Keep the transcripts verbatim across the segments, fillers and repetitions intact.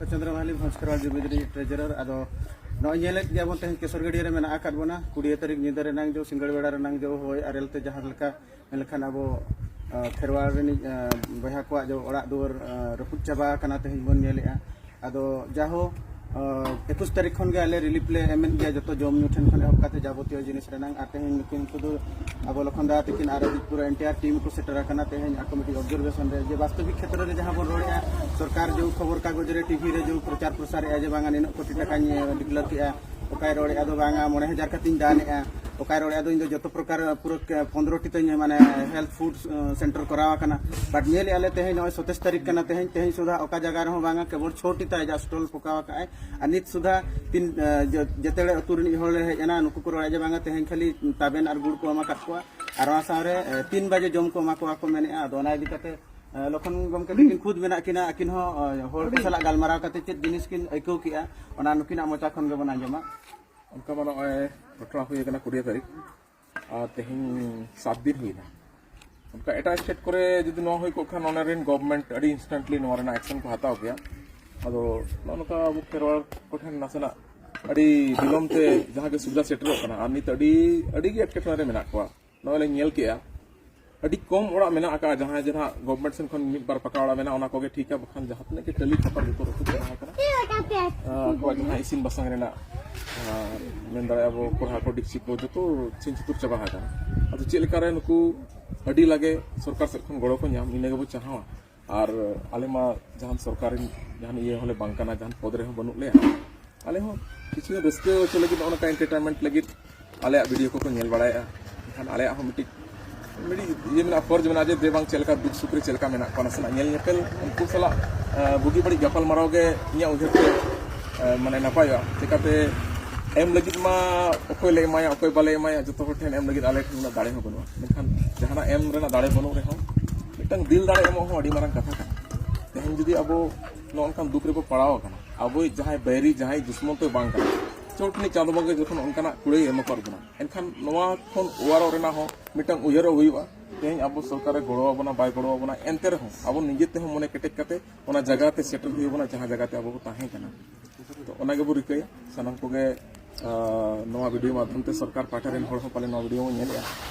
ᱪᱚᱱᱫᱨᱚ ᱢᱟᱦᱟᱞᱤ, ᱵᱷᱚᱸᱡᱽ ᱠᱷᱮᱨᱣᱟᱞ ᱡᱩᱢᱤᱫ ᱨᱤᱱᱤᱡ ᱴᱨᱮᱡᱟᱨᱟᱨ᱾ ᱟᱫᱚ ᱱᱚᱜᱼᱚᱭ ᱧᱮᱞᱮᱫ ᱜᱮᱭᱟᱵᱚᱱ, ᱛᱮᱦᱮᱧ ᱠᱮᱥᱚᱨ ᱜᱟᱹᱰᱭᱟᱹ ᱨᱮ ᱢᱮᱱᱟᱜ ᱟᱠᱟᱫ ᱵᱚᱱᱟ᱾ ᱠᱩᱲᱤ ᱛᱟᱹᱨᱤᱠᱷ ᱧᱤᱫᱟᱹ ᱨᱮᱱᱟᱝ ᱡᱚ, ᱥᱤᱸᱜᱟᱹᱲ ᱵᱮᱲᱟ ᱨᱮᱱᱟᱝ ᱡᱚ, ᱦᱚᱭ ᱟᱨᱮᱞ ᱛᱮ ᱡᱟᱦᱟᱸ ᱞᱮᱠᱟ ᱢᱮᱱ ᱞᱮᱠᱷᱟᱱ ᱟᱵᱚ, ᱟ, ᱠᱷᱮᱨᱣᱟᱞ ᱨᱤᱱᱤᱡ, ᱟ, ᱵᱚᱭᱦᱟ ᱠᱚᱣᱟᱜ ᱡᱚ ᱚᱲᱟᱜ ᱫᱩᱣᱟᱹᱨ, ᱟ, ᱨᱟᱹᱯᱩᱫ ᱪᱟᱵᱟ ᱟᱠᱟᱱᱟ, ᱛᱮᱦᱮᱧ ᱵᱚᱱ ᱧᱮᱞᱮᱜᱼᱟ᱾ ᱟᱫᱚ ᱡᱟᱦᱳ, ᱟ, ᱮᱠᱩᱥ ᱛᱟᱹᱨᱤᱠᱷ ᱠᱷᱚᱱ ᱜᱮ ᱟᱞᱮ ᱨᱤᱞᱤᱯ ᱞᱮ ᱮᱢᱮᱫ ᱜᱮᱭᱟ, ᱡᱚᱛᱚ ᱡᱚᱢ ᱧᱩ ᱴᱷᱮᱱ ᱠᱷᱚᱱ ᱮᱦᱚᱵ ᱠᱟᱛᱮ ᱡᱟᱵᱚᱛᱤᱭᱚ ᱡᱤᱱᱤᱥ ᱨᱮᱱᱟᱝ᱾ ᱟᱨ ᱛᱮᱦᱮᱧ ᱱᱩᱠᱤᱱ ᱥᱩᱫᱷᱩ ᱟᱵᱚ ᱞᱚᱠᱷᱚᱱ ᱫᱟᱫᱟ ᱛᱟᱹᱠᱤᱱ ᱟᱨ ᱟᱹᱰᱤ ᱯᱩᱨᱟᱹ ᱮᱱᱴᱟᱭᱟᱨ ᱴᱤᱢ ᱠᱚ ᱥᱮᱴᱮᱨ ᱟᱠᱟᱱᱟ ᱛᱮᱦᱮᱧ ᱟᱠᱚ ᱢᱤᱫᱴᱤᱡ ᱚᱵᱡᱟᱨᱵᱷᱮᱥᱚᱱ ᱨᱮ, ᱡᱮ ᱵᱟᱥᱛᱚᱵᱤᱠ ᱠᱷᱮᱛᱨᱚ ᱨᱮ ᱡᱟᱦᱟᱸ ᱵᱚᱱ ᱨᱚᱲᱮᱜᱼᱟ, ᱥᱚᱨᱠᱟᱨ ᱡᱮ ᱠᱷᱚᱵᱚᱨ ᱠᱟᱜᱚᱡᱽ ᱨᱮ, ᱴᱤᱵᱷᱤ ᱨᱮ ᱡᱮ ᱯᱨᱚᱪᱟᱨ ᱯᱨᱚᱥᱟᱨᱮᱜᱼᱟ ᱡᱮ ᱵᱟᱝᱟ ᱱᱤᱱᱟᱹᱜ ᱠᱳᱴᱤ ᱴᱟᱠᱟᱧ ᱰᱤᱠᱞᱮᱭᱟᱨ ᱠᱮᱜᱼᱟ, ᱚᱠᱟᱭ ᱨᱚᱲᱮᱜᱼᱟ ᱫᱚ ᱵᱟᱝᱟ ᱢᱚᱬᱮ ᱦᱟᱡᱟᱨ ᱠᱟᱛᱮᱧ ᱫᱟᱱᱮᱜᱼᱟ, ᱚᱠᱟᱭ ᱨᱚᱲᱮᱜᱼᱟ ᱫᱚ ᱤᱧ ᱫᱚ ᱡᱚᱛᱚ ᱯᱨᱚᱠᱟᱨ ᱯᱩᱨᱟᱹ ᱯᱚᱱᱫᱽᱨᱚ ᱴᱤ ᱛᱟᱹᱧ ᱢᱟᱱᱮ ᱦᱮᱞᱛᱷ ᱯᱷᱩᱰ ᱥᱮᱱᱴᱟᱨ ᱠᱚᱨᱟᱣ ᱟᱠᱟᱱᱟ᱾ ᱵᱟᱴ ᱧᱮᱞᱮᱜᱼᱟ ᱞᱮ ᱛᱮᱦᱮᱧ ᱱᱚᱜᱼᱚᱭ ᱥᱚᱛᱮᱭᱥ ᱛᱟᱹᱨᱤᱠᱷ ᱠᱟᱱᱟ, ᱛᱮᱦᱮᱧ, ᱛᱮᱦᱮᱧ ᱥᱩᱫᱷᱟ ᱚᱠᱟ ᱡᱟᱭᱜᱟ ᱨᱮᱦᱚᱸ ᱵᱟᱝᱟ, ᱠᱮᱵᱚᱞ ᱪᱷᱚ ᱴᱤ ᱛᱟᱭ ᱡᱟ ᱥᱴᱚᱞ ᱯᱚᱠᱟᱣ ᱟᱠᱟᱜᱼᱟᱭ᱾ ᱟᱨ ᱱᱤᱛ ᱥᱩᱫᱷᱟ ᱛᱤᱱ, ᱮ, ᱡᱮ-, ᱡᱮᱛᱮᱲᱮ ᱟᱹᱛᱩ ᱨᱤᱱᱤᱡ ᱦᱚᱲ ᱞᱮ ᱦᱮᱡ ᱮᱱᱟ, ᱱᱩᱠᱩ ᱠᱚ ᱨᱚᱲᱮᱫ ᱡᱮ ᱵᱟᱝᱟ ᱛᱮᱦᱮᱧ ᱠᱷᱟᱹᱞᱤ ᱛᱟᱵᱮᱱ ᱟᱨ ᱜᱩᱲ ᱠᱚ ᱮᱢ ᱟᱠᱟᱫ ᱠᱚᱣᱟ, ᱟᱨ ᱚᱱᱟ ᱥᱟᱶᱨᱮ, ᱮ, ᱛᱤᱱ ᱵᱟᱡᱮ ᱡᱚᱢ ᱠᱚ ᱮᱢᱟ ᱠᱚᱣᱟ ᱠᱚ ᱢᱮᱱᱮᱫᱼᱟ᱾ ᱟᱫᱚ ᱚᱱᱟ ᱤᱫᱤ ᱠᱟᱛᱮ, ᱮ, ᱞᱚᱠᱷᱚᱱ ᱜᱚᱢᱠᱮ ᱛᱟᱹᱠᱤᱱ ᱠᱷᱩᱫ ᱢᱮᱱᱟᱜ ᱠᱤᱱᱟ, ᱟᱹᱠᱤᱱ ᱦᱚᱸ, ᱮ, ᱦᱚᱲ ᱠᱚ ᱥᱟᱞᱟᱜ ᱜᱟᱞᱢᱟᱨᱟᱣ ᱠᱟᱛᱮ ᱪᱮᱫ ᱡᱤᱱᱤᱥ ᱠᱤᱱ ᱟᱹᱭᱠᱟᱹᱣ ᱠᱮᱜᱼᱟ, ᱚᱱᱟ ᱱᱩᱠᱤᱱᱟᱜ ᱢᱚᱪᱟ ᱠᱷᱚᱱ ᱜᱮᱵᱚᱱ ᱟᱸᱡᱚᱢᱟ᱾ ᱚᱱᱠᱟ ᱢᱟ ᱱᱚᱜᱼᱚᱭ ᱜᱷᱚᱴᱚᱱᱟ ᱦᱩᱭ ᱟᱠᱟᱱᱟ ᱠᱩᱲᱤ ᱛᱟᱹᱨᱤᱠᱷ, ᱟᱨ ᱛᱮᱦᱮᱧ ᱥᱟᱛ ᱫᱤᱱ ᱦᱩᱭᱱᱟ᱾ ᱚᱱᱠᱟ ᱮᱴᱟᱜ ᱥᱴᱮᱴ ᱠᱚᱨᱮ ᱡᱩᱫᱤ ᱱᱚᱣᱟ ᱦᱩᱭ ᱠᱚᱜ ᱠᱷᱟᱱ, ᱚᱱᱟ ᱨᱮᱱ ᱜᱚᱵᱷᱢᱮᱱᱴ ᱟᱹᱰᱤ ᱤᱱᱥᱴᱮᱱᱴᱞᱤ ᱱᱚᱣᱟ ᱨᱮᱱᱟᱜ ᱮᱠᱥᱮᱱ ᱠᱚ ᱦᱟᱛᱟᱣ ᱠᱮᱭᱟ᱾ ᱟᱫᱚ ᱱᱚᱜᱼᱚ ᱱᱚᱝᱠᱟ ᱟᱵᱚ ᱠᱷᱮᱨᱣᱟᱲ ᱠᱚᱴᱷᱮᱱ ᱱᱟᱥᱮᱱᱟᱜ ᱟᱹᱰᱤ ᱵᱤᱞᱚᱢ ᱛᱮ ᱡᱟᱦᱟᱸ ᱜᱮ ᱥᱩᱵᱤᱫᱷᱟ ᱥᱮᱴᱮᱨᱚᱜ ᱠᱟᱱᱟ, ᱟᱨ ᱱᱤᱛ ᱟᱹᱰᱤ, ᱟᱹᱰᱤ ᱜᱮ ᱮᱴᱠᱮᱴᱚᱬᱮ ᱨᱮ ᱢᱮᱱᱟᱜ ᱠᱚᱣᱟ᱾ ᱱᱚᱜᱼᱚᱭ ᱞᱮ ᱧᱮᱞ ᱠᱮᱜᱼᱟ, ᱟᱹᱰᱤ ᱠᱚᱢ ᱚᱲᱟᱜ ᱢᱮᱱᱟᱜ ᱟᱠᱟᱫᱼᱟ, ᱡᱟᱦᱟᱸᱭ ᱡᱮ ᱱᱟᱦᱟᱜ ᱜᱚᱵᱷᱢᱮᱱᱴ ᱥᱮᱱ ᱠᱷᱚᱱ ᱢᱤᱫ ᱵᱟᱨ ᱯᱟᱠᱟ ᱚᱲᱟᱜ ᱢᱮᱱᱟᱜᱼᱟ, ᱚᱱᱟ ᱠᱚᱜᱮ ᱴᱷᱤᱠᱟ, ᱵᱟᱠᱷᱟᱱ ᱡᱟᱦᱟᱸ ᱛᱤᱱᱟᱹᱜ ᱜᱮ ᱴᱟᱹᱞᱤ ᱪᱷᱟᱯᱟᱨ ᱡᱚᱛᱚ ᱨᱟᱹᱯᱩᱫ ᱪᱟᱵᱟ ᱟᱠᱟᱱᱟ᱾ ᱟᱠᱚᱣᱟᱜ ᱡᱟᱦᱟᱸ ᱤᱥᱤᱱ ᱵᱟᱥᱟᱝ ᱨᱮᱱᱟᱜ, ᱟᱨ ᱢᱮᱱ ᱫᱟᱲᱮᱭᱟᱜᱼᱟ ᱵᱚ ᱠᱚᱲᱦᱟ ᱠᱚ, ᱰᱮᱠᱪᱤ ᱠᱚ ᱡᱚᱛᱚ ᱪᱷᱤᱝ ᱪᱷᱩᱛᱩᱨ ᱪᱟᱵᱟ ᱟᱠᱟᱱᱟ᱾ ᱟᱫᱚ ᱪᱮᱫ ᱞᱮᱠᱟᱨᱮ ᱱᱩᱠᱩ ᱟᱹᱰᱤ ᱞᱟᱜᱮ ᱥᱚᱨᱠᱟᱨ ᱥᱮᱫ ᱠᱷᱚᱱ ᱜᱚᱲᱚ ᱠᱚ ᱧᱟᱢ, ᱤᱱᱟᱹ ᱜᱮᱵᱚ ᱪᱟᱦᱟᱣᱟ᱾ ᱟᱨ ᱟᱞᱮ ᱢᱟ ᱡᱟᱦᱟᱱ ᱥᱚᱨᱠᱟᱨᱤ ᱡᱟᱦᱟᱱ ᱤᱭᱟᱹ ᱦᱚᱸᱞᱮ ᱵᱟᱝ ᱠᱟᱱᱟ, ᱡᱟᱦᱟᱱ ᱯᱚᱫᱽ ᱨᱮᱦᱚᱸ ᱵᱟᱹᱱᱩᱜ ᱞᱮᱭᱟ᱾ ᱟᱞᱮ ᱦᱚᱸ ᱠᱤᱪᱷᱩ ᱨᱟᱹᱥᱠᱟᱹ ᱦᱚᱪᱚ ᱞᱟᱹᱜᱤᱫ, ᱱᱚᱜᱼᱚ ᱱᱚᱝᱠᱟ ᱮᱱᱴᱟᱨᱴᱮᱱᱢᱮᱱᱴ ᱞᱟᱹᱜᱤᱫ ᱟᱞᱮᱭᱟᱜ ᱵᱷᱤᱰᱤᱭᱳ ᱠᱚᱠᱚ ᱧᱮᱞ ᱵᱟᱲᱟᱭᱮᱫᱼᱟ᱾ ᱮᱱᱠᱷᱟᱱ ᱟᱞᱮᱭᱟᱜ ᱦᱚᱸ ᱢᱤᱫᱴᱤᱡ, ᱢᱤᱫᱴᱤᱡ ᱤᱭᱟᱹ ᱢᱮᱱᱟᱜᱼᱟ, ᱯᱷᱚᱨᱡᱽ ᱢᱮᱱᱟᱜᱼᱟ ᱡᱮ ᱫᱮ ᱵᱟᱝ ᱪᱮᱫ ᱞᱮᱠᱟ ᱫᱩᱠ ᱥᱩᱠ ᱨᱮ ᱪᱮᱫ ᱞᱮᱠᱟ ᱢᱮᱱᱟᱜ ᱠᱚᱣᱟ, ᱱᱟᱥᱮᱱᱟᱜ ᱧᱮᱞ ᱧᱮᱯᱮᱞ, ᱩᱱᱠᱩ ᱥᱟᱞᱟᱜ, ᱟ, ᱵᱩᱜᱤ ᱵᱟᱹᱲᱤᱡ ᱜᱟᱯᱟᱞ ᱢᱟᱨᱟᱣ ᱜᱮ ᱤᱧᱟᱹᱜ ᱩᱭᱦᱟᱹᱨ ᱛᱮ, ᱟ, ᱢᱟᱱᱮ ᱱᱟᱯᱟᱭᱚᱜᱼᱟ᱾ ᱪᱤᱠᱟᱹᱛᱮ ᱮᱢ ᱞᱟᱹᱜᱤᱫ ᱢᱟ ᱚᱠᱚᱭ ᱞᱮ ᱮᱢᱟᱭᱟ, ᱚᱠᱚᱭ ᱵᱟᱞᱮ ᱮᱢᱟᱭᱟ, ᱡᱚᱛᱚ ᱦᱚᱲ ᱴᱷᱮᱱ ᱮᱢ ᱞᱟᱹᱜᱤᱫ ᱟᱞᱮ ᱴᱷᱮᱱ ᱩᱱᱟᱹᱜ ᱫᱟᱲᱮ ᱦᱚᱸ ᱵᱟᱹᱱᱩᱜᱼᱟ᱾ ᱢᱮᱱᱠᱷᱟᱱ ᱡᱟᱦᱟᱱᱟᱜ ᱮᱢ ᱨᱮᱱᱟᱜ ᱫᱟᱲᱮ ᱵᱟᱹᱱᱩᱜ ᱨᱮᱦᱚᱸ, ᱢᱤᱫᱴᱟᱝ ᱫᱤᱞ ᱫᱟᱲᱮ ᱮᱢᱚᱜ ᱦᱚᱸ ᱟᱹᱰᱤ ᱢᱟᱨᱟᱝ ᱠᱟᱛᱷᱟ ᱠᱟᱱᱟ᱾ ᱛᱮᱦᱮᱧ ᱡᱩᱫᱤ ᱟᱵᱚ ᱱᱚᱜᱼᱚ ᱱᱚᱝᱠᱟᱱ ᱫᱩᱠ ᱨᱮᱵᱚ ᱯᱟᱲᱟᱣ ᱟᱠᱟᱱᱟ, ᱟᱵᱚᱭᱤᱡ ᱡᱟᱦᱟᱸᱭ ᱵᱟᱹᱭᱨᱤ, ᱡᱟᱦᱟᱸᱭ ᱫᱩᱥᱢᱚᱱ ᱛᱚ ᱵᱟᱝ ᱠᱟᱱᱟ, ᱪᱚᱴ ᱨᱤᱱᱤᱡ ᱪᱟᱸᱫᱚ ᱵᱚᱸᱜᱟ ᱡᱚᱠᱷᱚᱱ ᱚᱱᱠᱟᱱᱟᱜ ᱠᱩᱲᱟᱹᱭ ᱮᱢ ᱟᱠᱟᱫ ᱵᱚᱱᱟ, ᱮᱱᱠᱷᱟᱱ ᱱᱚᱣᱟ ᱠᱷᱚᱱ ᱚᱣᱟᱨᱚᱜ ᱨᱮᱱᱟᱜ ᱦᱚᱸ ᱢᱤᱫᱴᱟᱝ ᱩᱭᱦᱟᱹᱨᱚᱜ ᱦᱩᱭᱩᱜᱼᱟ᱾ ᱛᱮᱦᱮᱧ ᱟᱵᱚ ᱥᱚᱨᱠᱟᱨᱮ ᱜᱚᱲᱚ ᱟᱵᱚᱱᱟ ᱵᱟᱭ ᱜᱚᱲᱚ ᱟᱵᱚᱱᱟ, ᱮᱱᱛᱮ ᱨᱮᱦᱚᱸ ᱟᱵᱚ ᱱᱤᱡᱮ ᱛᱮᱦᱚᱸ ᱢᱚᱱᱮ ᱠᱮᱴᱮᱡ ᱠᱟᱛᱮ ᱚᱱᱟ ᱡᱟᱭᱜᱟ ᱛᱮ ᱥᱮᱴᱮᱨ ᱦᱩᱭ ᱟᱵᱚᱱᱟ, ᱡᱟᱦᱟᱸ ᱡᱟᱭᱜᱟ ᱛᱮ ᱟᱵᱚ ᱵᱚ ᱛᱟᱦᱮᱸ ᱠᱟᱱᱟ᱾ ᱛᱚ ᱚᱱᱟ ᱜᱮᱵᱚ ᱨᱤᱠᱟᱹᱭᱟ᱾ ᱥᱟᱱᱟᱢ ᱠᱚᱜᱮ, ᱟᱸ, ᱱᱚᱣᱟ ᱵᱷᱤᱰᱤᱭᱳ ᱢᱟᱫᱽᱫᱷᱚᱢ ᱛᱮ ᱥᱚᱨᱠᱟᱨ ᱯᱟᱦᱴᱟ ᱨᱮᱱ ᱦᱚᱲ ᱦᱚᱸ ᱯᱟᱞᱮ ᱱᱚᱣᱟ ᱵᱷᱤᱰᱤᱭᱳ ᱵᱚᱱ ᱧᱮᱞᱮᱜᱼᱟ᱾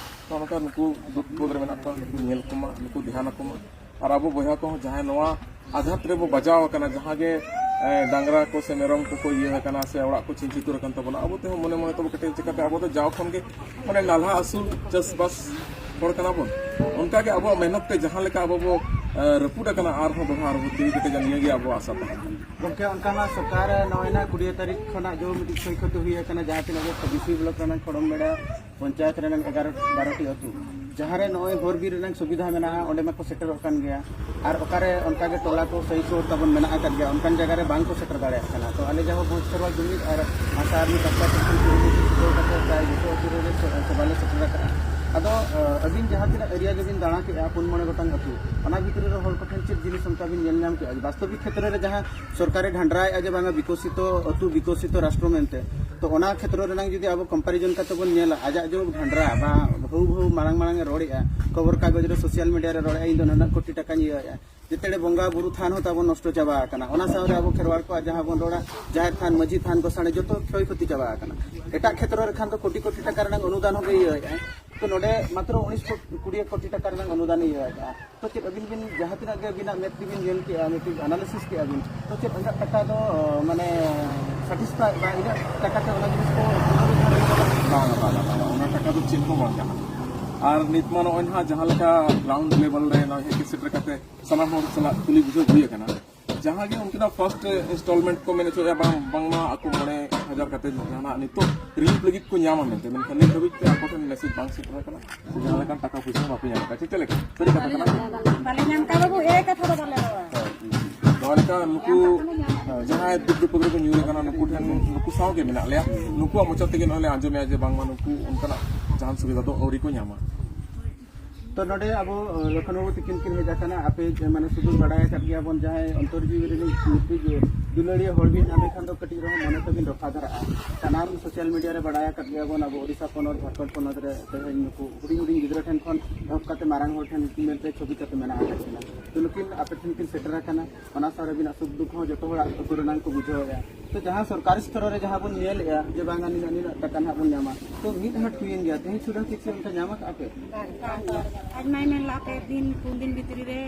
ᱛᱚ ᱱᱚᱝᱠᱟ ᱱᱩᱠᱩ ᱫᱩᱠ ᱵᱤᱯᱚᱫ ᱨᱮ ᱢᱮᱱᱟᱜ ᱠᱚᱣᱟ, ᱱᱩᱠᱩ ᱧᱮᱞ ᱠᱚᱢᱟ, ᱱᱩᱠᱩ ᱫᱷᱮᱭᱟᱱ ᱟᱠᱚ ᱢᱟ᱾ ᱟᱨ ᱟᱵᱚ ᱵᱚᱭᱦᱟ ᱠᱚᱦᱚᱸ ᱡᱟᱦᱟᱸᱭ ᱱᱚᱣᱟ ᱟᱜᱷᱟᱛ ᱨᱮᱵᱚ ᱵᱟᱡᱟᱣ ᱟᱠᱟᱱᱟ, ᱡᱟᱦᱟᱸ ᱜᱮ, ᱮ, ᱰᱟᱝᱨᱟ ᱠᱚ ᱥᱮ ᱢᱮᱨᱚᱢ ᱠᱚᱠᱚ ᱤᱭᱟᱹ ᱟᱠᱟᱱᱟ ᱥᱮ ᱚᱲᱟᱜ ᱠᱚ ᱪᱷᱤᱝ ᱪᱷᱤᱛᱩᱨ ᱟᱠᱟᱱ ᱛᱟᱵᱚᱱᱟ, ᱟᱵᱚ ᱛᱮᱦᱚᱸ ᱢᱚᱱᱮ ᱢᱚᱱᱮ ᱛᱮᱵᱚ ᱠᱮᱴᱮᱡ᱾ ᱪᱤᱠᱟᱹᱛᱮ ᱟᱵᱚ ᱫᱚ ᱡᱟᱣ ᱠᱷᱚᱱ ᱜᱮ ᱢᱟᱱᱮ ᱱᱟᱞᱦᱟ ᱟᱹᱥᱩᱞ ᱪᱟᱥᱵᱟᱥ ᱦᱚᱲ ᱠᱟᱱᱟ ᱵᱚᱱ᱾ ᱚᱱᱠᱟ ᱜᱮ ᱟᱵᱚᱣᱟᱜ ᱢᱮᱦᱱᱚᱛ ᱛᱮ ᱡᱟᱦᱟᱸ ᱞᱮᱠᱟ ᱟᱵᱚ ᱵᱚ, ᱮ, ᱨᱟᱹᱯᱩᱫ ᱟᱠᱟᱱᱟ, ᱟᱨᱦᱚᱸ ᱫᱚᱦᱲᱟ ᱟᱨᱦᱚᱸ ᱛᱤᱸᱜᱩ ᱠᱮᱴᱮᱡᱟ, ᱱᱤᱭᱟᱹ ᱜᱮ ᱟᱵᱚᱣᱟᱜ ᱟᱥᱟ ᱛᱟᱦᱮᱱᱟ᱾ ᱜᱚᱢᱠᱮ, ᱚᱱᱠᱟ ᱢᱟ ᱥᱚᱨᱠᱟᱨ ᱱᱚᱜᱼᱚᱭ ᱱᱟ ᱠᱩᱲᱤ ᱛᱟᱹᱨᱤᱠᱷ ᱠᱷᱚᱱᱟᱜ ᱡᱮ ᱢᱤᱫᱴᱤᱡ ᱠᱷᱚᱭ ᱠᱷᱚᱛᱤ ᱦᱩᱭ ᱟᱠᱟᱱᱟ, ᱡᱟᱦᱟᱸ ᱛᱤᱱᱟᱹᱜ ᱜᱮ ᱵᱤᱥᱩᱭ ᱵᱞᱚᱠ ᱨᱮᱱᱟᱜ ᱠᱷᱚᱲᱚᱢ ᱵᱮᱲᱟ ᱯᱚᱧᱪᱟᱭᱮᱛ ᱨᱮᱱᱟᱜ ᱮᱜᱟᱨᱚ ᱵᱟᱨᱚ ᱴᱤ ᱟᱹᱛᱩ, ᱡᱟᱦᱟᱸ ᱨᱮ ᱱᱚᱜᱼᱚᱭ ᱦᱚᱨ ᱵᱤᱨ ᱨᱮᱱᱟᱜ ᱥᱩᱵᱤᱫᱷᱟ ᱢᱮᱱᱟᱜᱼᱟ, ᱚᱸᱰᱮ ᱢᱟᱠᱚ ᱥᱮᱴᱮᱨᱚᱜ ᱠᱟᱱ ᱜᱮᱭᱟ᱾ ᱟᱨ ᱚᱠᱟᱨᱮ ᱚᱱᱠᱟ ᱜᱮ ᱴᱚᱞᱟ ᱠᱚ ᱥᱟᱹᱭ ᱥᱩᱨ ᱛᱟᱵᱚᱱ ᱢᱮᱱᱟᱜ ᱟᱠᱟᱫ ᱜᱮᱭᱟ, ᱚᱱᱠᱟᱱ ᱡᱟᱭᱜᱟ ᱨᱮ ᱵᱟᱝ ᱠᱚ ᱥᱮᱴᱮᱨ ᱫᱟᱲᱮᱭᱟᱜ ᱠᱟᱱᱟ᱾ ᱛᱚ ᱟᱞᱮ ᱡᱟᱦᱟᱸ ᱵᱷᱳᱡᱽ ᱠᱷᱮᱨᱣᱟᱞ ᱡᱩᱢᱤᱫ ᱟᱨ ᱟᱥᱟ ᱟᱨᱢᱤ ᱯᱟᱥᱴᱟ ᱥᱮᱫ ᱠᱷᱚᱱ ᱠᱩᱨᱩᱢᱩᱴᱩ ᱪᱷᱩᱴᱟᱹᱣ ᱠᱟᱛᱮ ᱯᱨᱟᱭ ᱡᱚᱛᱚ ᱟᱹᱛᱩ ᱨᱮᱜᱮ ᱥᱮ-, ᱥᱮᱵᱟ ᱞᱮ ᱥᱮᱴᱮᱨ ᱟᱠᱟᱫᱼᱟ᱾ ᱟᱫᱚ, ᱟᱹᱵᱤᱱ ᱡᱟᱦᱟᱸ ᱛᱤᱱᱟᱹᱜ ᱮᱨᱤᱭᱟ ᱜᱮᱵᱤᱱ ᱫᱟᱬᱟ ᱠᱮᱫᱼᱟ, ᱯᱩᱱ ᱢᱚᱬᱮ ᱜᱚᱴᱟᱝ ᱟᱹᱛᱩ, ᱚᱱᱟ ᱵᱷᱤᱛᱨᱤ ᱨᱮ ᱦᱚᱲ ᱠᱚᱴᱷᱮᱱ ᱪᱮᱫ ᱡᱤᱱᱤᱥ ᱚᱱᱠᱟ ᱵᱤᱱ ᱧᱮᱞ ᱧᱟᱢ ᱠᱮᱫᱼᱟ? ᱵᱟᱥᱛᱚᱵᱤᱠ ᱠᱷᱮᱛᱨᱮ ᱨᱮ ᱡᱟᱦᱟᱸ ᱥᱚᱨᱠᱟᱨᱮ ᱰᱷᱟᱱᱰᱨᱟᱭᱮᱫᱼᱟ ᱡᱮ ᱵᱟᱝᱟ ᱵᱤᱠᱚᱥᱤᱛᱚ ᱟᱹᱛᱩ, ᱵᱤᱠᱚᱥᱤᱛᱚ ᱨᱟᱥᱴᱨᱚ ᱢᱮᱱᱛᱮ, ᱛᱚ ᱚᱱᱟ ᱠᱷᱮᱛᱨᱚ ᱨᱮᱱᱟᱜ ᱡᱩᱫᱤ ᱟᱵᱚ ᱠᱚᱢᱯᱟᱨᱤᱡᱚᱱ ᱠᱟᱛᱮ ᱵᱚᱱ ᱧᱮᱞᱟ, ᱟᱡᱟᱜ ᱡᱮ ᱰᱷᱟᱱᱰᱨᱟ ᱵᱟ ᱵᱷᱟᱹᱣ ᱵᱷᱟᱹᱣ ᱢᱟᱲᱟᱝ ᱢᱟᱲᱟᱝ ᱮ ᱨᱚᱲᱮᱫᱼᱟ, ᱠᱷᱚᱵᱚᱨ ᱠᱟᱜᱚᱡᱽ ᱨᱮ, ᱥᱳᱥᱟᱞ ᱢᱤᱰᱤᱭᱟ ᱨᱮ ᱨᱚᱲᱮᱫᱼᱟ, "ᱤᱧ ᱫᱚ ᱱᱩᱱᱟᱹᱜ ᱠᱳᱴᱤ ᱴᱟᱠᱟᱧ ᱤᱭᱟᱹᱭᱮᱫᱼᱟ", ᱡᱮᱛᱮ ᱵᱚᱸᱜᱟ ᱵᱩᱨᱩ ᱛᱷᱟᱱ ᱦᱚᱸ ᱛᱟᱵᱚᱱ ᱱᱚᱥᱴᱚ ᱪᱟᱵᱟ ᱟᱠᱟᱱᱟ᱾ ᱚᱱᱟ ᱥᱟᱶᱨᱮ ᱟᱵᱚ ᱠᱷᱮᱨᱣᱟᱲ ᱠᱚᱣᱟᱜ ᱡᱟᱦᱟᱸ ᱵᱚᱱ ᱨᱚᱲᱟ, ᱡᱟᱦᱮᱨ ᱛᱷᱟᱱ, ᱢᱟᱹᱡᱷᱤ ᱛᱷᱟᱱ, ᱜᱚᱸᱥᱟᱲᱮ ᱡᱚᱛᱚ ᱠᱷᱚᱭ ᱠᱷᱚᱛᱤ ᱪᱟᱵᱟ ᱟᱠᱟᱱᱟ᱾ ᱮᱴᱟᱜ ᱠᱷᱮᱛᱨᱚ ᱨᱮ ᱠᱷᱟᱱ ᱫᱚ ᱠᱳᱴᱤ ᱠᱳᱴᱤ ᱴᱟᱠᱟ ᱨᱮᱱᱟᱜ ᱚᱱᱩᱫᱟᱱ ᱦᱚᱸ ᱜᱮ ᱤᱭᱟᱹᱭᱮᱫᱼᱟ, ᱛᱚ ᱱᱚᱰᱮ ᱢᱟᱛᱨᱚ ᱩᱱᱤᱥ ᱠᱩᱲᱤ ᱠᱳᱴᱤ ᱴᱟᱠᱟ ᱨᱮᱱᱟᱜ ᱚᱱᱩᱫᱟᱱ ᱤᱭᱟᱹ ᱟᱠᱟᱫᱼᱟ᱾ ᱛᱚ ᱪᱮᱫ ᱟᱹᱵᱤᱱ ᱵᱤᱱ ᱡᱟᱦᱟᱸ ᱛᱤᱱᱟᱹᱜ ᱜᱮ ᱟᱹᱵᱤᱱᱟᱜ ᱢᱮᱫ ᱛᱮᱵᱤᱱ ᱧᱮᱞ ᱠᱮᱜᱼᱟ, ᱢᱤᱫᱴᱤᱡ ᱮᱱᱟᱞᱤᱥᱤᱥ ᱠᱮᱜᱼᱟ ᱵᱤᱱ, ᱛᱚ ᱪᱮᱫ ᱩᱱᱟᱹᱜ ᱴᱟᱠᱟ ᱫᱚ, ᱢᱟᱱᱮ, ᱥᱟᱴᱤᱥᱯᱷᱟᱭ ᱵᱟ ᱤᱱᱟᱹᱜ ᱴᱟᱠᱟ ᱛᱮ ᱚᱱᱟ ᱡᱤᱱᱤᱥ ᱠᱚ ᱯᱩᱱᱚᱨᱩᱫᱷᱟᱨ ᱦᱩᱭᱩᱜᱼᱟ? ᱵᱟᱝᱟ, ᱵᱟᱝᱟ, ᱵᱟᱝᱟ, ᱚᱱᱟ ᱴᱟᱠᱟ ᱫᱚ ᱪᱮᱫ ᱦᱚᱸ ᱵᱟᱝ ᱠᱟᱱᱟ᱾ ᱟᱨ ᱱᱤᱛ ᱢᱟ ᱱᱚᱜᱼᱚᱭ ᱱᱟᱦᱟᱜ ᱡᱟᱦᱟᱸ ᱞᱮᱠᱟ ᱜᱨᱟᱣᱩᱱᱰ ᱞᱮᱵᱮᱞ ᱨᱮ ᱱᱚᱜᱼᱚᱭ ᱦᱮᱡ ᱥᱮᱴᱮᱨ ᱠᱟᱛᱮ ᱥᱟᱱᱟᱢ ᱦᱚᱲ ᱥᱟᱞᱟᱜ ᱠᱩᱞᱤ ᱵᱩᱡᱷᱟᱹᱣ ᱦᱩᱭ ᱟᱠᱟᱱᱟ, ᱡᱟᱦᱟᱸ ᱜᱮ ᱩᱱᱠᱤᱱᱟᱜ ᱯᱷᱟᱨᱥᱴ ᱤᱱᱥᱴᱚᱞᱢᱮᱱᱴ ᱠᱚ ᱢᱮᱱ ᱦᱚᱪᱚᱭᱮᱫᱼᱟ, ᱵᱟᱝ, ᱵᱟᱝᱢᱟ ᱟᱠᱚ ᱢᱚᱬᱮ ᱦᱟᱡᱟᱨ ᱠᱟᱛᱮ ᱡᱟᱦᱟᱱᱟᱜ ᱱᱤᱛᱚᱜ ᱨᱤᱞᱤᱯ ᱞᱟᱹᱜᱤᱫ ᱠᱚ ᱧᱟᱢᱟ ᱢᱮᱱᱛᱮ, ᱢᱮᱱᱠᱷᱟᱱ ᱱᱤᱛ ᱫᱷᱟᱹᱵᱤᱡ ᱛᱮ ᱟᱠᱚ ᱴᱷᱮᱱ ᱢᱮᱥᱮᱡᱽ ᱵᱟᱝ ᱥᱮᱴᱮᱨ ᱟᱠᱟᱱᱟ᱾ ᱥᱮ ᱡᱟᱦᱟᱸ ᱞᱮᱠᱟᱱ ᱴᱟᱠᱟ ᱯᱚᱭᱥᱟ ᱦᱚᱸ ᱵᱟᱯᱮ ᱧᱟᱢ ᱟᱠᱟᱫᱟ᱾ ᱪᱮᱫ ᱞᱮᱠᱟ ᱠᱟᱛᱷᱟ ᱠᱟᱱᱟ? ᱵᱟᱞᱮ ᱧᱟᱢ ᱠᱟᱫᱟ ᱵᱟᱹᱵᱩ, ᱮ ᱠᱟᱛᱷᱟ ᱫᱚ ᱵᱟᱞᱮ ᱨᱚᱲᱟ᱾ ᱱᱚᱣᱟ ᱞᱮᱠᱟ ᱱᱩᱠᱩ ᱡᱟᱦᱟᱸᱭ ᱫᱩᱠ ᱵᱤᱯᱚᱫ ᱨᱮᱠᱚ ᱧᱩᱨ ᱟᱠᱟᱱᱟ, ᱱᱩᱠᱩ ᱴᱷᱮᱱ, ᱱᱩᱠᱩ ᱥᱟᱶ ᱜᱮ ᱢᱮᱱᱟᱜ ᱞᱮᱭᱟ᱾ ᱱᱩᱠᱩᱣᱟᱜ ᱢᱚᱪᱟ ᱛᱮᱜᱮ ᱱᱚᱜᱼᱚᱭ ᱞᱮ ᱟᱸᱡᱚᱢᱮᱜᱼᱟ ᱡᱮ ᱵᱟᱝᱢᱟ ᱱᱩᱠᱩ ᱚᱱᱠᱟᱱᱟᱜ ᱡᱟᱦᱟᱱ ᱥᱩᱵᱤᱫᱷᱟ ᱫᱚ ᱟᱹᱣᱨᱤ ᱠᱚ ᱧᱟᱢᱟ᱾ ᱛᱚ ᱱᱚᱰᱮ ᱟᱵᱚ ᱞᱚᱠᱷᱚᱱ ᱵᱟᱹᱵᱩ ᱛᱤᱠᱤᱱ ᱠᱤᱱ ᱦᱮᱡ ᱟᱠᱟᱱᱟ᱾ ᱟᱯᱮ ᱢᱟᱱᱮ ᱥᱩᱫᱷᱩ ᱵᱟᱲᱟᱭ ᱟᱠᱟᱫ ᱜᱮᱭᱟ ᱵᱚᱱ, ᱡᱟᱦᱟᱸᱭ ᱚᱱᱛᱚᱨ ᱡᱤᱣᱤ ᱨᱤᱱᱤᱡ ᱢᱤᱫᱴᱤᱡ ᱫᱩᱞᱟᱹᱲᱤᱭᱟᱹ ᱦᱚᱲ ᱵᱤᱱ ᱧᱟᱢᱮ ᱠᱷᱟᱱ ᱫᱚ ᱠᱟᱹᱴᱤᱡ ᱨᱮᱦᱚᱸ ᱢᱚᱱᱮ ᱛᱟᱵᱤᱱ ᱨᱚᱯᱷᱟ ᱫᱷᱟᱨᱟᱜᱼᱟ᱾ ᱥᱟᱱᱟᱢ ᱥᱳᱥᱟᱞ ᱢᱤᱰᱤᱭᱟ ᱨᱮ ᱵᱟᱲᱟᱭ ᱟᱠᱟᱫ ᱜᱮᱭᱟ ᱵᱚᱱ, ᱟᱵᱚ ᱳᱰᱤᱥᱟ ᱯᱚᱱᱚᱛ, ᱡᱷᱟᱲᱠᱷᱚᱸᱰ ᱯᱚᱱᱚᱛ ᱨᱮ ᱛᱮᱦᱮᱧ ᱱᱩᱠᱩ ᱦᱩᱰᱤᱧ ᱦᱩᱰᱤᱧ ᱜᱤᱫᱽᱨᱟᱹ ᱴᱷᱮᱱ ᱠᱷᱚᱱ ᱮᱦᱚᱵ ᱠᱟᱛᱮ ᱢᱟᱨᱟᱝ ᱦᱚᱲ ᱴᱷᱮᱱ ᱢᱮᱱᱛᱮ ᱪᱷᱚᱵᱤ ᱠᱟᱛᱮ ᱢᱮᱱᱟᱜ ᱟᱠᱟᱫ ᱠᱤᱱᱟ᱾ ᱛᱚ ᱱᱩᱠᱤᱱ ᱟᱯᱮ ᱴᱷᱮᱱ ᱠᱤᱱ ᱥᱮᱴᱮᱨ ᱟᱠᱟᱱᱟ, ᱚᱱᱟ ᱥᱟᱶ ᱨᱮ ᱟᱹᱵᱤᱱᱟᱜ ᱥᱩᱠ ᱫᱩᱠ ᱦᱚᱸ ᱡᱚᱛᱚ ᱦᱚᱲᱟᱜ ᱟᱹᱛᱩ ᱨᱮᱱᱟᱝ ᱠᱚ ᱵᱩᱡᱷᱟᱹᱣᱮᱫᱼᱟ᱾ ᱛᱚ ᱡᱟᱦᱟᱸ ᱥᱚᱨᱠᱟᱨᱤ ᱥᱛᱚᱨ ᱨᱮ ᱡᱟᱦᱟᱸ ᱵᱚᱱ ᱧᱮᱞᱮᱫᱼᱟ ᱡᱮ ᱵᱟᱝᱟ ᱱᱤᱱᱟᱹᱜ ᱱᱤᱱᱟᱹᱜ ᱴᱟᱠᱟ ᱱᱟᱦᱟᱜ ᱵᱚᱱ ᱧᱟᱢᱟ, ᱛᱚ ᱢᱤᱫ ᱦᱟᱴ ᱦᱩᱭᱮᱱ ᱜᱮᱭᱟ, ᱛᱮᱦᱮᱧ ᱥᱩᱫᱷᱟ ᱴᱷᱤᱠ ᱥᱮ ᱚᱱᱠᱟ ᱧᱟᱢ ᱟᱠᱟᱫᱼᱟ ᱯᱮ? ᱟᱡ ᱢᱟᱭ ᱢᱮᱱ ᱞᱟᱦᱟ ᱯᱮ ᱫᱤᱱ ᱯᱩᱱ ᱫᱤᱱ ᱵᱷᱤᱛᱨᱤ ᱨᱮ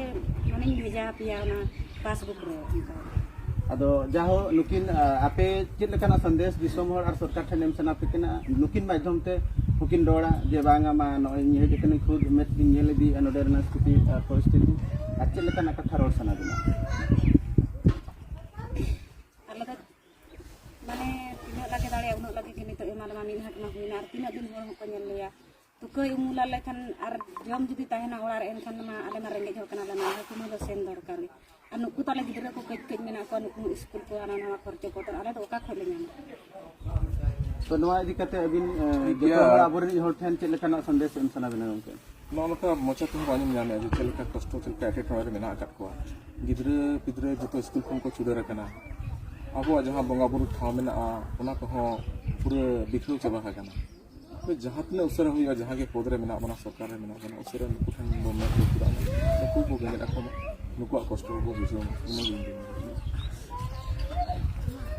ᱢᱟᱱᱮᱧ ᱵᱷᱮᱡᱟ ᱟᱯᱮᱭᱟ ᱚᱱᱟ ᱯᱟᱥᱵᱩᱠ ᱨᱮ ᱚᱱᱠᱟ᱾ ᱟᱫᱚ ᱡᱟᱦᱳ ᱱᱩᱠᱤᱱ, ᱟ, ᱟᱯᱮ ᱪᱮᱫ ᱞᱮᱠᱟᱱᱟᱜ ᱥᱟᱸᱫᱮᱥ ᱫᱤᱥᱚᱢ ᱦᱚᱲ ᱟᱨ ᱥᱚᱨᱠᱟᱨ ᱴᱷᱮᱱ ᱮᱢ ᱥᱟᱱᱟ ᱯᱮ ᱠᱟᱱᱟ? ᱱᱩᱠᱤᱱ ᱢᱟᱫᱽᱫᱷᱚᱢ ᱛᱮ ᱦᱚᱸᱠᱤᱱ ᱨᱚᱲᱟ ᱡᱮ ᱵᱟᱝᱟ ᱢᱟ ᱱᱚᱜᱼᱚᱭ ᱤᱧ ᱦᱮᱡ ᱟᱠᱟᱱᱟᱹᱧ, ᱠᱷᱩᱫ ᱢᱮᱫ ᱛᱤᱧ ᱧᱮᱞ ᱤᱫᱤᱭᱮᱫᱼᱟ ᱱᱚᱰᱮ ᱨᱮᱱᱟᱜ ᱥᱛᱷᱤᱛᱤ ᱟᱨ ᱯᱚᱨᱤᱥᱛᱷᱤᱛᱤ, ᱟᱨ ᱪᱮᱫ ᱞᱮᱠᱟᱱᱟᱜ ᱠᱟᱛᱷᱟ ᱨᱚᱲ ᱥᱟᱱᱟ ᱵᱤᱱᱟ? ᱟᱞᱮ ᱫᱚ ᱢᱟᱱᱮ ᱛᱤᱱᱟᱹᱜ ᱞᱟᱜᱮ ᱫᱟᱲᱮᱭᱟᱜᱼᱟ ᱩᱱᱟᱹᱜ ᱞᱟᱜᱮ ᱜᱮ ᱱᱤᱛᱚᱜ ᱮᱢᱟ ᱞᱮᱢᱟ᱾ ᱢᱤᱫ ᱦᱟᱴ ᱢᱟ ᱦᱩᱭᱱᱟ, ᱟᱨ ᱛᱤᱱᱟᱹᱜ ᱫᱤᱱ ᱦᱚᱲ ᱦᱚᱸᱠᱚ ᱧᱮᱞ ᱞᱮᱭᱟ? ᱛᱩᱠᱟᱹᱭ ᱩᱢᱩᱞ ᱟᱞᱮ ᱠᱷᱟᱱ ᱟᱨ ᱡᱚᱢ ᱡᱩᱫᱤ ᱛᱟᱦᱮᱱᱟ ᱚᱲᱟᱜ ᱨᱮ, ᱮᱱᱠᱷᱟᱱ ᱢᱟ ᱟᱞᱮ ᱢᱟ ᱨᱮᱸᱜᱮᱡ ᱦᱚᱲ ᱠᱟᱱᱟᱞᱮ, ᱢᱟ ᱦᱟᱹᱠᱩ ᱢᱟ ᱫᱚ ᱥᱮᱱ ᱫᱚᱨᱠᱟᱨ ᱜᱮ᱾ ᱟᱨ ᱱᱩᱠᱩ ᱛᱟᱞᱮ ᱜᱤᱫᱽᱨᱟᱹ ᱠᱚ ᱠᱟᱹᱡ ᱠᱟᱹᱡ ᱢᱮᱱᱟᱜ ᱠᱚᱣᱟ, ᱱᱩᱠᱩ ᱦᱚᱸ ᱥᱠᱩᱞ ᱠᱚ ᱦᱟᱱᱟ ᱱᱟᱣᱟ ᱠᱷᱚᱨᱪᱚ ᱠᱚ, ᱟᱞᱮ ᱫᱚ ᱚᱠᱟ ᱠᱷᱚᱱ ᱞᱮ ᱧᱟᱢᱟ? ᱛᱚ ᱱᱚᱣᱟ ᱤᱫᱤ ᱠᱟᱛᱮ ᱟᱹᱵᱤᱱ, ᱮ, ᱴᱷᱤᱠ ᱡᱚᱛᱚ ᱜᱮᱭᱟ᱾ ᱦᱚᱲ ᱟᱵᱚᱨᱮᱱ ᱦᱚᱲ ᱴᱷᱮᱱ ᱪᱮᱫ ᱞᱮᱠᱟᱱᱟᱜ ᱥᱟᱸᱫᱮᱥ ᱮᱢ ᱥᱟᱱᱟ ᱵᱤᱱᱟ ᱜᱚᱢᱠᱮ? ᱱᱚᱜᱼᱚ ᱱᱚᱝᱠᱟ ᱢᱚᱪᱟ ᱛᱮᱦᱚᱸ ᱵᱟᱝ ᱟᱸᱡᱚᱢ ᱧᱟᱢᱮᱫᱼᱟ ᱡᱮ ᱪᱮᱫ ᱞᱮᱠᱟ ᱠᱚᱥᱴᱚ, ᱪᱮᱫ ᱞᱮᱠᱟ ᱮᱴᱠᱮᱴᱚᱬᱮ ᱨᱮ ᱢᱮᱱᱟᱜ ᱟᱠᱟᱫ ᱠᱚᱣᱟ᱾ ᱜᱤᱫᱽᱨᱟᱹ ᱯᱤᱫᱽᱨᱟᱹ ᱡᱚᱛᱚ ᱥᱠᱩᱞ ᱠᱷᱚᱱ ᱠᱚ ᱪᱷᱩᱰᱟᱹᱨ ᱟᱠᱟᱱᱟ᱾ ᱟᱵᱚᱣᱟᱜ ᱡᱟᱦᱟᱸ ᱵᱚᱸᱜᱟ ᱵᱩᱨᱩ ᱴᱷᱟᱶ ᱢᱮᱱᱟᱜᱼᱟ, ᱚᱱᱟ ᱠᱚᱦᱚᱸ ᱯᱩᱨᱟᱹ ᱵᱤᱠᱷᱨᱟᱹᱣ ᱪᱟᱵᱟ ᱟᱠᱟᱱᱟ᱾ ᱛᱚ ᱡᱟᱦᱟᱸ ᱛᱤᱱᱟᱹᱜ ᱩᱥᱟᱹᱨᱟ ᱦᱩᱭᱩᱜᱼᱟ, ᱡᱟᱦᱟᱸ ᱜᱮ ᱯᱚᱫᱽ ᱨᱮ ᱢᱮᱱᱟᱜ ᱵᱚᱱᱟ, ᱥᱚᱨᱠᱟᱨ ᱨᱮ ᱢᱮᱱᱟᱜ ᱵᱚᱱᱟ, ᱩᱥᱟᱹᱨᱟ ᱱᱩᱠᱩ ᱴᱷᱮᱱ ᱵᱚᱱ ᱢᱮᱫ ᱞᱩᱛᱩᱨᱟᱜ ᱢᱟ, ᱱᱩᱠᱩ ᱠᱚ ᱵᱮᱸᱜᱮᱫ ᱟᱠᱚ ᱢᱟ, ᱱᱩᱠᱩᱣᱟᱜ ᱠᱚᱥᱴᱚ ᱠᱚ ᱵᱩᱡᱷᱟᱹᱣ ᱢᱟ, ᱤᱱᱟᱹᱜᱮ ᱤᱧ ᱫᱩᱧ ᱢᱮᱱᱟ᱾